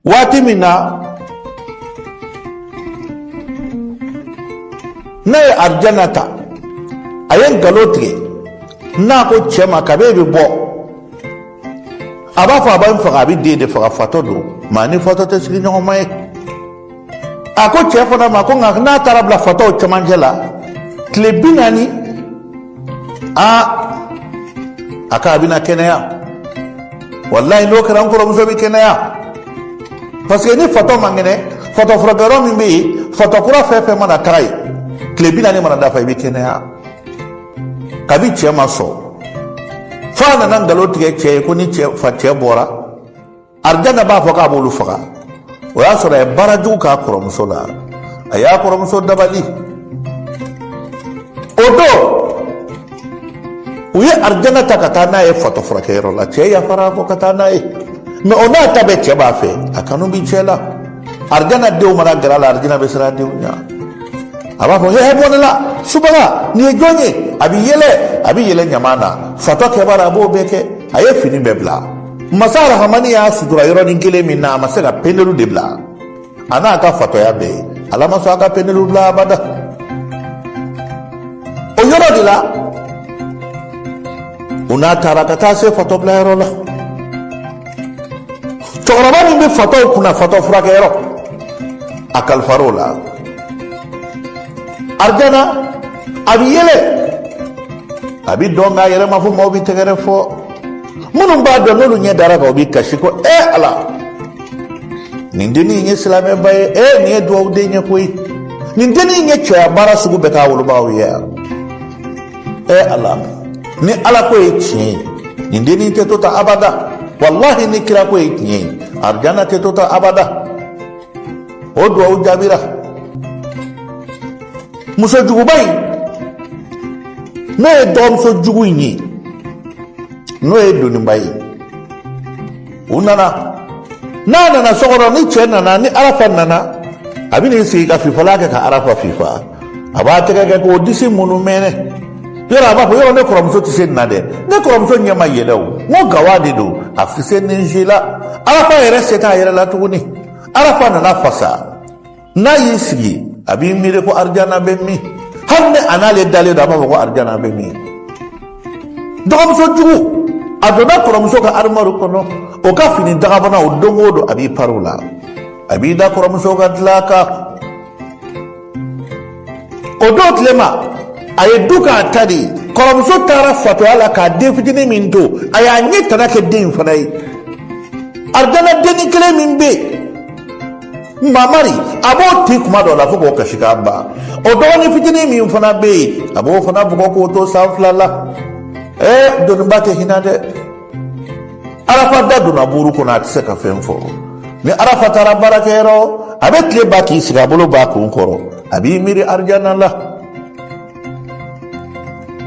Waati min na n'a ye arijana ta, a ye nkalon tigɛ n'a ko cɛ ma kabi e bɛ bɔ, a b'a fɔ a bɛ n faga, a bɛ den de faga. Fatɔ don, maa ni fatɔ tɛ sigiɲɔgɔnma ye. A ko cɛ fana ma ko nka n'a taara bila fatɔw cɛmancɛ la tile 40, aa, a k'a bɛna kɛnɛya. Walayi, n'o kɛra, n kɔrɔmuso bɛ kɛnɛya, parce que ni fatɔ man kɛnɛ, fatɔ furakɛyɔrɔ min bɛ yen, fatɔ kura fɛn fɛn mana taga yen, tile 40 mana dafa, i bɛ kɛnɛya. Kabi cɛ ma sɔn, f'a nana nkalon tigɛ cɛ ye ko ni cɛ fa cɛ bɔra, arijana b'a fɔ k'a b'olu faga. O y'a sɔrɔ a ye baara jugu k'a kɔrɔmuso la, a y'a kɔrɔmuso dabali. O don u ye arijana ta ka taa n'a ye fatɔ furakɛyɔrɔ la. Cɛ yafara a kɔ ka taa n'a ye, mɛ o n'a ta bɛɛ, cɛ b'a fɛ, a kanu bi cɛ la. Arijana denw mana gɛrɛ a la, arijana bɛ siran denw ɲɛ. A b'a fɔ: hɛ, bɔ ne la, subaga, nin ye jɔn ye? A bɛ yɛlɛ, a bɛ yɛlɛ ɲama na. Fatɔ kɛbaara, a b'o bɛɛ kɛ. A ye fini bɛɛ bila. Masa Arahamani y'a sutura yɔrɔnin kelen min na, a ma se ka pendelu de bila. A n'a ka fatɔya bɛɛ ye, Ala ma sɔn a ka pendelu bila abada. O yɔrɔ de la, u n'a taara ka taa se fatɔ bilayɔrɔ la. Cɛkɔrɔba min bɛ fatɔw kunna, fatɔ furakɛyɔrɔ, a kalifar'o la. Arijana a bɛ yɛlɛ, a bɛ dɔn k'a yɛrɛ ma fo maaw bɛ tɛgɛrɛ fɔ. Minnu b'a dɔn, n'olu ɲɛ dara kan, u bɛ kasi ko: e Ala, nin dennin in ye silamɛba ye, e nin ye dugawuden ye koyi, nin dennin in ye cɛya baara sugu bɛɛ k'a wolobagaw ye yan. E Ala, ni Ala ko ye tiɲɛ ye, nin dennin tɛ to tan abada. Walahi, ni kira ko ye tiɲɛ ye, arijana tɛ to tan abada. O duwawu jaabira. Muso juguba in, n'o ye dɔgɔmuso jugu in ye, n'o ye doniba ye, u nana. N'a nana so kɔnɔ, ni cɛ nana, ni Arafa nana, a bɛ n'i sigi ka fifalan kɛ ka Arafa fifa. A b'a tɛgɛ kɛ k'o disi munnu mɛnɛ yɔrɔ. A b'a fɔ: yɔrɔ, ne kɔrɔmuso tɛ se nin na dɛ, ne kɔrɔmuso ɲɛ ma yɛlɛ o. N ko gawa de don, a tɛ se nin si la. Arafa yɛrɛ se t'a yɛrɛ la tuguni. Arafa nana fasa. N'a y'i sigi, a b'i miiri ko arijana bɛ min? Hali ni a n'ale dalen don, a b'a fɔ ko arijana bɛ min? Dɔgɔmuso jugu, a donna kɔrɔmuso ka arimari kɔnɔ, o ka fini dagabana o don o don, a b'i pari o la, a b'i da kɔrɔmuso ka dilan kan. O don tilema, a ye du k'a ta de ye. Kɔrɔmuso taara fatɔya la k'a den fitinin min to, a y'a ɲɛ tana kɛ den in fana ye. Arijana dennin kelen min bɛ yen, Mamari, a b'o ti kuma dɔ la fo k'o kasi k'a ban. O dɔgɔnin fitinin min fana bɛ yen, a b'o fana bugɔ k'o to san 2 la. Ɛɛ, doniba tɛ hinɛ dɛ. Arafa da donna buru kɔnɔ, a tɛ se ka fɛn fɔ. Ni Arafa taara baarakɛyɔrɔ, a bɛ tile ba k'i sigi, a bolo b'a kun kɔrɔ, a b'i miiri arijana la.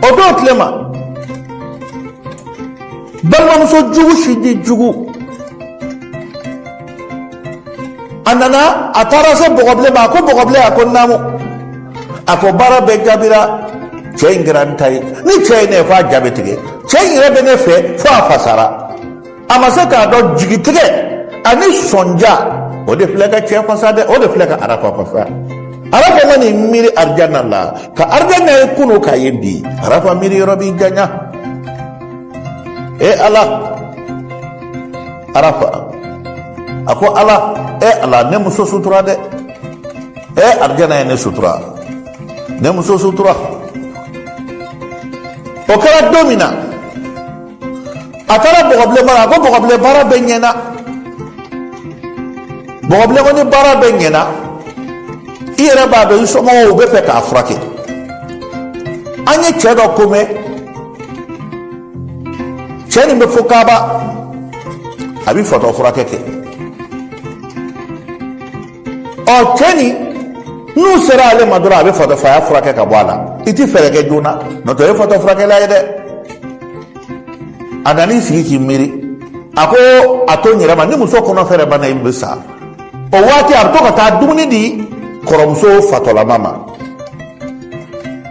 O don tile ma, balimamuso jugu, siji jugu, a nana, a taara se bɔgɔbilen ma. A ko: bɔgɔbilen. A ko: naamu. A ko: baara bɛɛ jaabira, cɛ in kɛra n ta ye. Ni cɛ ye ne ye, f'a ja bɛ tigɛ. Cɛ in yɛrɛ bɛ ne fɛ fo a fasara. A ma se k'a dɔn, jigitigɛ ani sɔnja, o de filɛ ka cɛ fasa dɛ, o de filɛ ka Arafa fasa. Arafa ma nin miiri arijana la, ka arijana ye kunu k'a ye bi. Arafa miiri yɔrɔ b'i janya. E Ala, Arafa a ko: Ala, e Ala, ne muso sutura dɛ. E arijana ye ne sutura, ne muso sutura. O kɛra don min na, a taara bɔgɔbilen mara. A ko: bɔgɔbilen, baara bɛɛ ɲɛna. Bɔgɔbilen ko: ni baara bɛɛ ɲɛna, i yɛrɛ b'a dɔn, i somɔgɔw bɛ fɛ k'a furakɛ. An ye cɛ dɔ ko mɛn, cɛ nin bɛ fo Kaaba, a bɛ fatɔ furakɛ kɛ. Ɔ, cɛ nin, n'u sera ale ma dɔrɔn, a bɛ fatɔ faya furakɛ ka bɔ a la. I ti fɛɛrɛ kɛ joona, n'o tɛ o ye fatɔ furakɛla ye dɛ. A nan'i sigi k'i miiri, a ko: a to n yɛrɛ ma, ni muso kɔnɔ fɛrɛ banna, i bɛ sa. O waati, a bɛ to ka taa dumuni di kɔrɔmuso fatɔlama ma.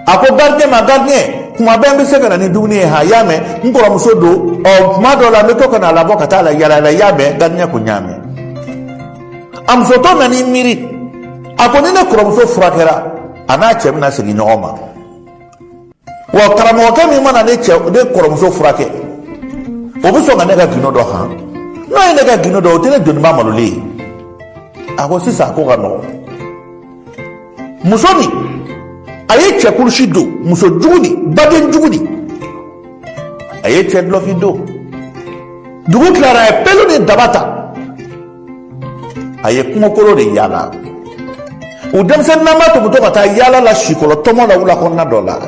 A ko gardien ma: gardien, kuma bɛɛ n bɛ se ka na ni dumuni ye. Ha, y'a mɛn, n kɔrɔmuso don. Ɔ, kuma dɔ la, n bɛ to ka na labɔ ka taa la yala yala, i y'a mɛn? Gardien ko: n y'a mɛn. A musotɔ nan'i miiri, a ko ni ne kɔrɔmuso furakɛra, a n'a cɛ bɛna segin ɲɔgɔn ma. Wa karamɔgɔkɛ min mana ne cɛ, ne kɔrɔmuso furakɛ, o bɛ sɔn ka ne ka gindo dɔn han? N'o ye ne ka gindo dɔn, o tɛ ne doniba malolen ye. A ko sisan a ko ka nɔgɔn. Muso nin, a ye cɛ kulusi don, muso jugu nin, baden jugu nin, a ye cɛ dulɔki don. Dugu tilara, a ye pelu ni daba ta, a ye kungokolo de yaala. U denmisɛnninnama tun bɛ to ka taa yaala la sikɔlɔ tɔmɔ la wula kɔnɔna dɔ la.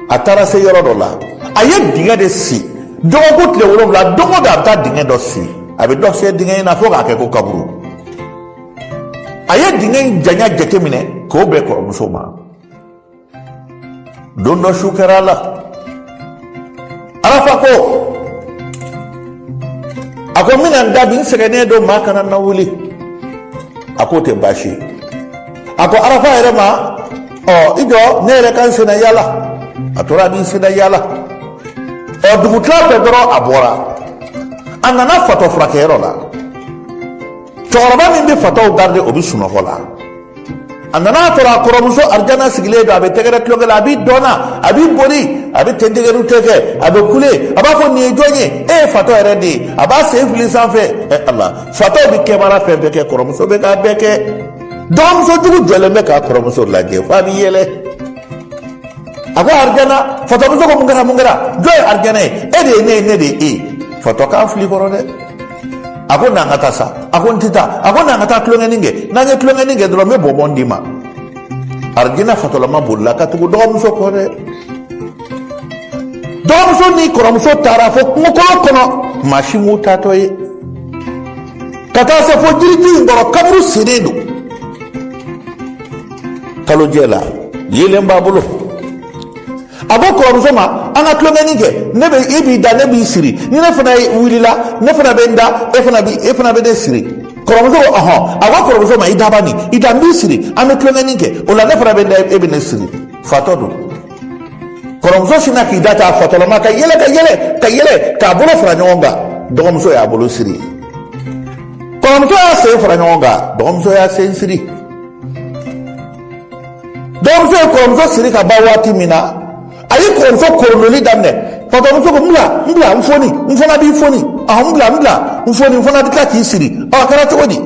A taara se yɔrɔ dɔ la, a ye dingɛ de sen. Dɔgɔkun tile 7, don o don a bɛ taa dingɛ dɔ sen, a bɛ dɔ sen dingɛ in na fo k'a kɛ ko kaburu. A ye dingɛ in janya jateminɛ k'o bɛn kɔrɔmuso ma. Don dɔ su kɛra a la, Arafa ko, a ko n bɛna n da bi, n sɛgɛnnen don, maa kana n lawuli. A k'o tɛ baasi ye. A ko Arafa yɛrɛ ma, ɔ i jɔ, ne yɛrɛ ka n senna yaala. A tora a b'i senna yaala. Ɔ dugutila fɛ dɔrɔn, a bɔra, a nana fatɔ furakɛyɔrɔ la. Cɛkɔrɔba min bɛ fatɔw garde, o bɛ sunɔgɔ la. A nana sɔrɔ a kɔrɔmuso Arijana sigilen don, a bɛ tɛgɛrɛ tulonkɛ la, a b'i dɔn na, a b'i bori, a bɛ tentigɛriw tɛ kɛ, a bɛ kule, a b'a fɔ nin ye jɔn ye? E ye fatɔ yɛrɛ de ye. A b'a sen fili sanfɛ. Ɛ Ala, fatɔw bɛ kɛbaara fɛn fɛn kɛ, kɔrɔmuso bɛ k'a bɛɛ kɛ. Dɔgɔmuso jugu jɔlen bɛ k'a kɔrɔmuso lajɛ f'a bɛ yɛlɛ. A ko Arijana, fatɔmuso ko mun kɛra, mun kɛra? Jɔn ye Arijana ye? E de ye ne ye, ne de ye e ye. Fatɔ k'a fili kɔrɔ dɛ. A ko n'an ka taa sa. A ko n tɛ taa. A ko n'an ka taa tulonkɛnin kɛ, n'an ye tulonkɛnin kɛ dɔrɔn, n bɛ bɔnbɔn d'i ma. Arijina fatɔlama bolila ka tugu dɔgɔmuso kɔ dɛ. Dɔgɔmuso ni kɔrɔmuso taara fo kungokolo kɔnɔ, maa si m'u taatɔ ye, ka taa se fo jiriju in kɔrɔ, kaburu sennen don. Kalojɛ la, yeelen b'a bolo. A ko kɔrɔmuso ma, an ka tulonkɛnin kɛ, ne bɛ e b'i da, ne b'i siri. Ni ne fana wulila, ne fana bɛ n da, e fana bɛ ne siri. Kɔrɔmuso ko ɔhɔn. A ko kɔrɔmuso ma, i daba nin, i da, n b'i siri, an bɛ tulonkɛnin kɛ. O la ne fana bɛ n da, e bɛ ne siri. Fatɔ don. Kɔrɔmuso sinna k'i da ta fatɔlama ka yɛlɛ, ka yɛlɛ, ka yɛlɛ, k'a bolo fara ɲɔgɔn kan. Dɔgɔmuso y'a bolo siri. Kɔrɔmuso y'a sen fara ɲɔgɔn kan, dɔgɔmuso y'a sen siri. Dɔgɔmuso ye kɔrɔmuso siri ka ban waati min na, a ye kɔrɔmuso korondoli daminɛ. Fatɔmuso ko n bila, n bila, n foni, n fana b'i foni. Ɔhɔn, n bila, n bila, n foni, n fana bɛ tila k'i siri. Ɔ a kɛra cogo di?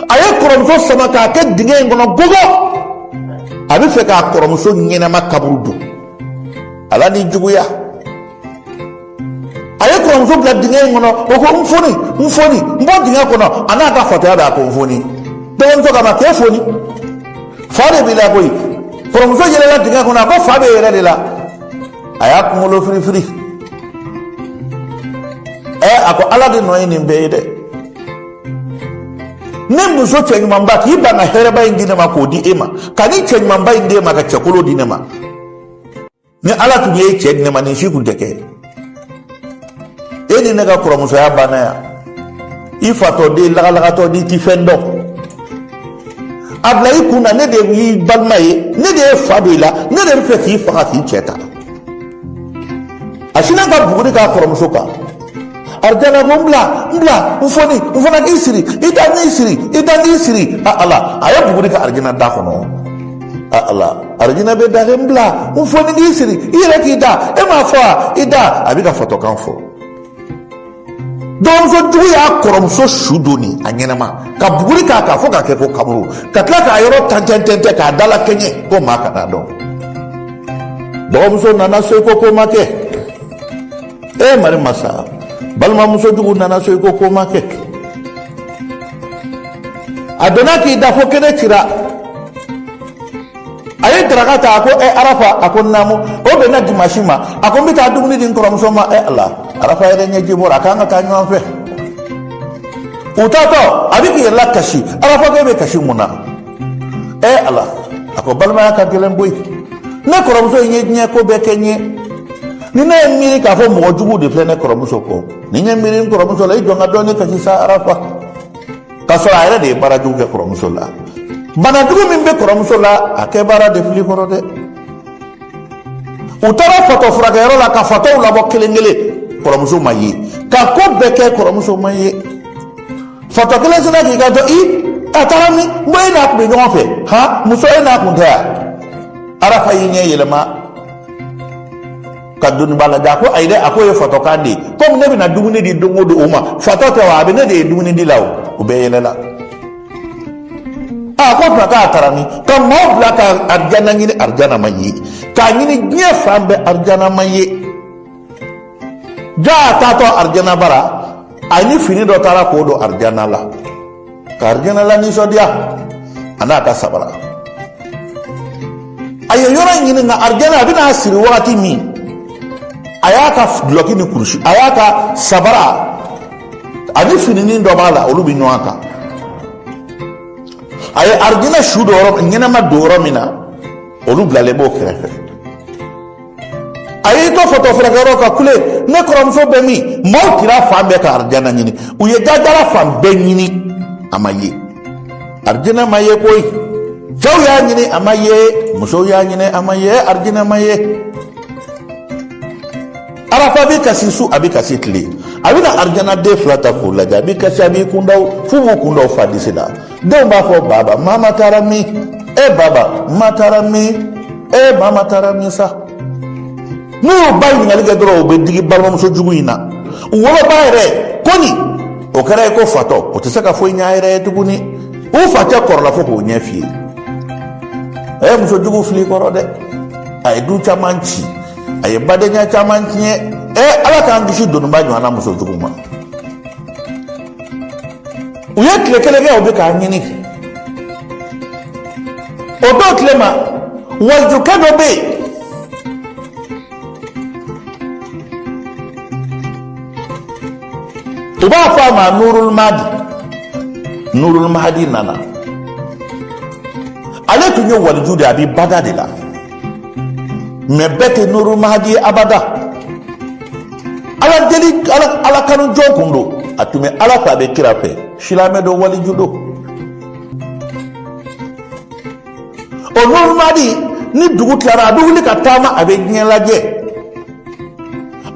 A ye kɔrɔmuso sama k'a kɛ dingɛ in kɔnɔ gogo. A bɛ fɛ k'a kɔrɔmuso ɲɛnama kaburu don. Ala ni juguya. A ye kɔrɔmuso bila dingɛ in kɔnɔ. O ko n foni, n foni, n bɔ dingɛ kɔnɔ. A n'a ka fatɔya bɛ, a ko n foni. Dɔgɔmuso k'a ma, k'e foni, fa de b'i la koyi. Kɔrɔmuso yɛlɛla dingɛ kɔnɔ, a ko fa bɛ yɛrɛ de la. A y'a kunkolo firifiri. Ɛ, a ko Ala de nɔ ye nin bɛɛ ye dɛ. Ne muso cɛɲumanba k'i ban ka hɛrɛba in di ne ma, k'o di e ma, ka ni cɛɲumanba in di e ma, ka cɛkolo di ne ma. Ni Ala tun ye cɛ di ne ma, nin si tun tɛ kɛ. E ni ne ka kɔrɔmusoya banna yan. I fatɔ den lagalagatɔ, n'i ti fɛn dɔn, a bila i kun na, ne de y'i balima ye, ne de ye fa don i la, ne de bɛ fɛ k'i faga k'i cɛ ta. A sinna ka buguri k'a kɔrɔmuso kan. Arijana ko n bila, n bila, n foni, n fana k'i siri, i da n k'i siri, i da n k'i siri. A Ala, a ye buguri kɛ Arijana da kɔnɔ. A Ala, Arijana bɛ da kɛ, n bila, n foni, k'i siri, i yɛrɛ k'i da, e m'a fɔ wa, i da. A bɛ ka fatɔkan fɔ. Dɔgɔmuso jugu y'a kɔrɔmuso su donni a ɲɛnama ka buguri k'a kan fo k'a kɛ ko kaburu, ka tila k'a yɔrɔ tɛntɛn k'a dala kɛɲɛ ko maa kana dɔn. Dɔgɔmuso nana so, i ko ko ma kɛ. E mari masa, balimamuso jugu nana so, i ko ko ma kɛ. A donna k'i da fo kɛnɛ cira. A ye daraka ta. A ko ɛ Arafa, a ko naamu. O bɛnna dimasi ma. A ko n bɛ taa dumuni di n kɔrɔmuso ma. Ɛ Ala, Arafa yɛrɛ ɲɛji bɔra. A k'an ka taa ɲɔgɔn fɛ. U taatɔ, a bɛ k'i yɛrɛ lakasi. Arafa ko e bɛ kasi mun na? Ɛ Ala, a ko balimaya ka gɛlɛn koyi. Ne kɔrɔmuso in ye diɲɛ ko bɛɛ kɛ n ye. Ni ne ye miiri k'a fɔ mɔgɔ jugu de filɛ ne kɔrɔmuso kɔ, ni n ye miiri n kɔrɔmuso la, i jɔ n ka dɔɔnin kasi sa Arafa. K'a sɔrɔ a yɛrɛ de ye baara jugu kɛ kɔrɔmuso la. Bana jugu min bɛ kɔrɔmuso la, a kɛ baara de fili kɔrɔ dɛ. U taara fatɔ furakɛyɔrɔ la ka fatɔw labɔ kelen kelen, kɔrɔmuso ma ye. Ka ko bɛɛ kɛ, kɔrɔmuso ma ye. Fatɔ kelen sinna k'i kanto, i a taara min? N ko e n'a tun bɛ ɲɔgɔn fɛ han, muso e n'a kun tɛ yan. Arafa y'i ɲɛ yɛlɛma ka doniba lajɛ, a ko ayi dɛ, a k'o ye fatɔkan de ye. Komi ne bɛna dumuni di don o don o ma, fatɔ tɛ wa? A bɛ ne de ye dumuni di la o. O bɛɛ yɛlɛla. A ko tuma k'a taara min? Ka maaw bila ka arijana ɲini, arijana ma ye. K'a ɲini diɲɛ fan bɛɛ, arijana ma ye. Jaa a taatɔ arijana bara, a ni fini dɔ taara k'o don arijana la, ka arijana la nisɔndiya a n'a ka sabara. A ye yɔrɔ ɲini nka arijana a bɛna a siri wagati min, a y'a ka dulɔki ni kurusi, a y'a ka sabara ani fininin dɔ b'a la, olu bɛ ɲɔgɔn kan. A ye arijinɛ su don yɔrɔ ɲɛnama don yɔrɔ min na, olu bilalen b'o kɛrɛfɛ. A y'i to fatɔ furakɛyɔrɔ ka kule, ne kɔrɔmuso bɛ min? Maaw tira fan bɛɛ ka arijana ɲini, u ye dajara fan bɛɛ ɲini, a ma ye. Arijinɛ ma ye koyi. Cɛw y'a ɲini, a ma ye. Musow y'a ɲini, a ma ye. Arijinɛ ma ye. Arafa bɛ kasi su, a bɛ kasi tile. A bɛna arijana den fila ta k'u lajɛ, a bɛ kasi, a b'i kundaw f'u b'u kundaw fa disi la. Denw b'a fɔ, baba, mama taara min? E baba, ma taara min? E mama taara min sa? N'u y'u ba ɲininkali kɛ dɔrɔn, u bɛ digi balimamuso jugu in na. U woloba yɛrɛ ko nin o kɛra i ko fatɔ, o tɛ se ka foyi ɲɛ a yɛrɛ ye tuguni. U facɛ kɔrɔla fo k'o ɲɛ f'i ye. A ye muso jugu fili kɔrɔ dɛ, a ye du caman ci, a ye badenya caman tiɲɛ. Ɛ, Ala k'an kisi doniba ɲɔgɔnna muso jugu ma. U ye tile kelen kɛ, u bɛ k'a ɲini. O don tile ma, walijukɛ dɔ bɛ yen, u b'a fɔ a ma Nurul Mahdi. Nurul Mahdi nana, ale tun ye waliju de ye, a bɛ bada de la. Mɛ bɛɛ tɛ Nurul Mahdi ye abada. Ala deli, ala ala kanu jɔn kun don, a tun bɛ Ala fɛ, a bɛ kira fɛ, silamɛ don, waliju don. O Nurul Mahdi, ni dugu tilara, a bɛ wuli ka taama, a bɛ diɲɛ lajɛ.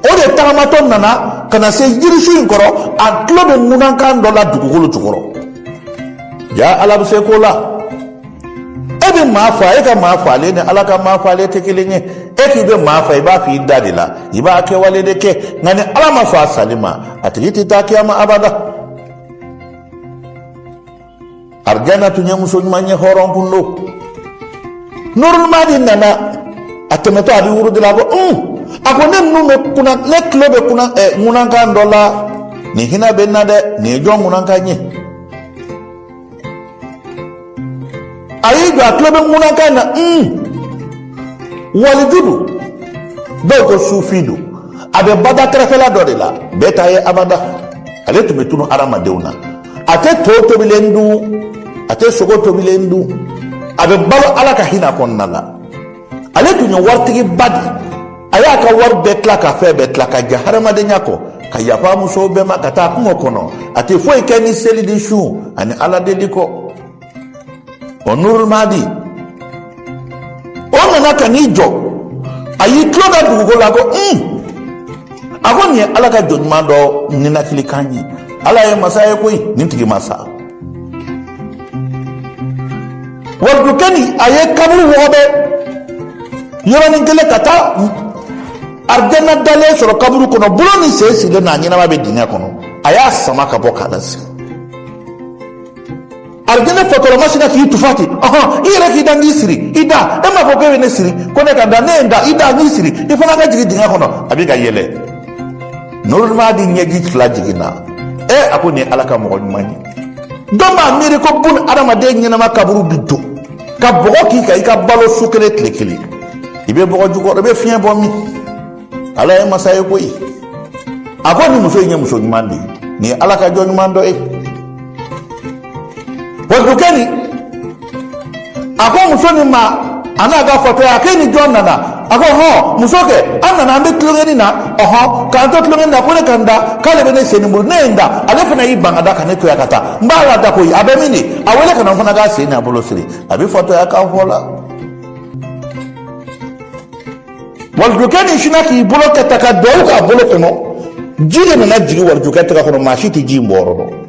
O de taamatɔ nana ka na se yirisun in kɔrɔ, a tulo bɛ ŋunankan dɔ la dugukolo jukɔrɔ. Ja, Ala bɛ se ko la. E bɛ maa fa, e ka maa faalen ni Ala ka maa faalen tɛ kelen ye. E k'i bɛ maa fa, i b'a fɔ i da de la, i b'a kɛwale de kɛ. Nka ni Ala ma sɔn a sali ma, a tigi tɛ taa kiyama abada. Arijana tun ye muso ɲuman ye, hɔrɔn kun don. Nurul Mahdi nana, a tɛmɛtɔ, a bɛ wurudi la, a ko un, a ko ne nun bɛ kunna, ne tulo bɛ kunna ɛ ŋunankan dɔ la, nin hinɛ bɛ n na dɛ, nin ye jɔn ŋunankan ye? A y'i jɔ, a tulo bɛ ŋunankan na. Un, waliju don, dɔw ko sufi don, a bɛ bada kɛrɛfɛla dɔ de la, bɛɛ t'a ye abada. Ale tun bɛ tunu hadamadenw na. A tɛ to tobilen dun, a tɛ sogo tobilen dun, a bɛ balo Ala ka hinɛ kɔnɔna la. Ale tun ye waritigiba de, a y'a ka wari bɛɛ tila, ka fɛn bɛɛ tila, ka jɛ hadamadenya kɔ, ka yafa musow bɛɛ ma, ka taa kungo kɔnɔ. A tɛ foyi kɛ ni seli ni sun ani Ala deli kɔ. O Nurul Mahdi, o nana ka n'i jɔ, a y'i tulo da dugukolo la, ko un, a ko nin ye Ala ka jɔn ɲuman dɔ ninakilikan ye. Ala ye masa ye koyi, nin tigi ma sa. Walijukɛ nin, a ye kaburu wɔgɔbɛ yɔrɔnin kelen ka taa arijana dalen sɔrɔ kaburu kɔnɔ, bolo ni sen sigilen n'a ɲɛnama bɛ dingɛ kɔnɔ. A y'a sama ka bɔ k'a lasigi. Arijinɛ fatɔlama sinna k'i tufa ten, ɔhɔn, i yɛrɛ k'i da n k'i siri, i da. E m'a fɔ k'e bɛ ne siri, ko ne ka da, ne ye n da, i da n k'i siri, i fana ka jigin dingɛ kɔnɔ. A bɛ ka yɛlɛ. Nurul Mahdi ɲɛji fila jiginna. E, a ko nin ye Ala ka mɔgɔ ɲuman ye. Dɔ b'a miiri ko bun adamaden ɲɛnama kaburu bi don ka bɔgɔ k'i kan, i ka balo su kelen tile kelen, i bɛ bɔgɔ jukɔrɔ, i bɛ fiɲɛ bɔ min? Ala ye masa ye koyi. A ko nin muso in ye muso ɲuman de ye, nin ye Ala ka jɔn ɲuman dɔ ye. Walijukɛ nin, a ko muso nin ma, a n'a ka fatɔya, a k'e ni jɔn nana? A ko hɔn, muso kɛ, an nana, an bɛ tulonkɛni na. Ɔhɔn, k'an to tulonkɛni na, ko ne ka n da, k'ale bɛ ne sen ni bolo. Ne ye n da, ale fana y'i ban ka da ka ne to yan ka taa. N b'a la da koyi, a bɛ min de? A wele ka na, n fana k'a sen n'a bolo siri. A bɛ fatɔya kan fɔ la. Walijukɛ nin sinna k'i bolo kɛ ta ka duwawu k'a bolo kɔnɔ, ji de nana jigin walijukɛ tɛgɛ kɔnɔ. Maa si tɛ ji in bɔ yɔrɔ dɔn.